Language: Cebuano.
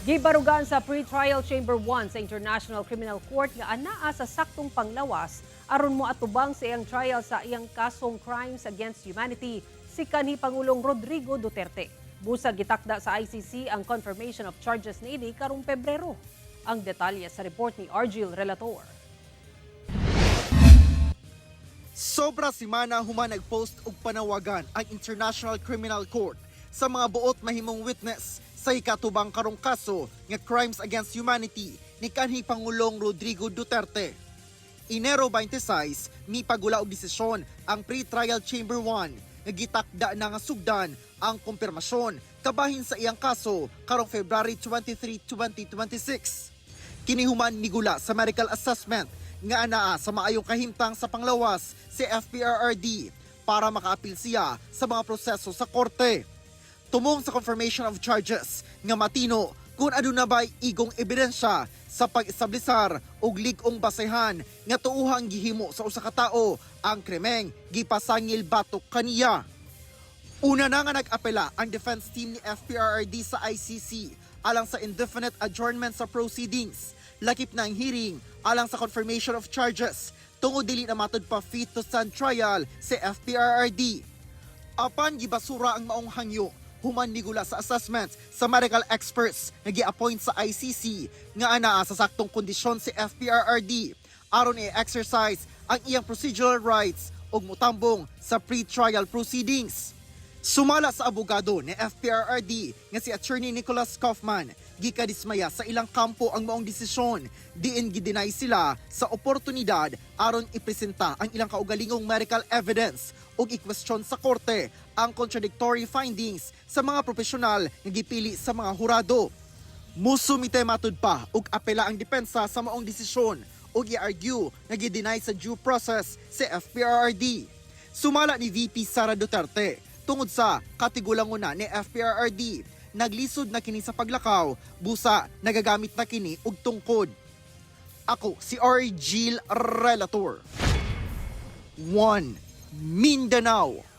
Gibarugan sa Pre-Trial Chamber 1 sa International Criminal Court nga anaa sa saktong panglawas aron mo atubang sa iyang trial sa iyang kasong crimes against humanity si kanhi Pangulong Rodrigo Duterte. Busag gitakda sa ICC ang confirmation of charges niini karong Pebrero. Ang detalye sa report ni Argil Relator. Sobra semana human nag-post og panawagan ang International Criminal Court sa mga buot mahimong witness sa ikatubang karong kaso nga crimes against humanity ni kanhi Pangulong Rodrigo Duterte. Enero 26, mipagula og desisyon ang Pre-Trial Chamber 1 nga gitakda na nga sugdan ang kumpirmasyon kabahin sa iyang kaso karong February 23, 2026. Kini human migula sa medical assessment nga anaa sa maayong kahimtang sa panglawas si FPRRD para makaapil siya sa mga proseso sa korte. Tumong sa confirmation of charges nga matino kung aduna ba'y igong ebidensya sa pag-establisar og lig-ong basehan nga tuuhang gihimo sa usa ka tawo ang krimeng gipasangil batok kaniya. Una na nga nag-apela ang defense team ni FPRRD sa ICC alang sa indefinite adjournment sa proceedings. Lakip na ang hearing alang sa confirmation of charges tungod dili na matud pa fit to stand trial si FPRRD. Apan gibasura ang maong hangyo human migula sa assessment sa medical experts nga gi-appoint sa ICC nga anaa sa saktong kondisyon si FPRRD aron i-exercise ang iyang procedural rights ug mutambong sa pre-trial proceedings. Sumala sa abogado ni FPRRD nga si Attorney Nicholas Kaufman, gikadismaya sa ilang kampo ang maong desisyon, diin gideny sila sa oportunidad aron ipresenta ang ilang kaugalingong medical evidence ug i-question sa korte ang contradictory findings sa mga propesyonal nga gipili sa mga hurado. Musumite matud pa og apela ang depensa sa maong desisyon ug i-argue nga gideny sa due process si FPRRD. Sumala ni VP Sara Duterte, tungod sa katigulangon na ni FPRRD, naglisod na kini sa paglakaw, busa nagagamit na kini og tungkod. Ako si Argil Relator. 1 Mindanao.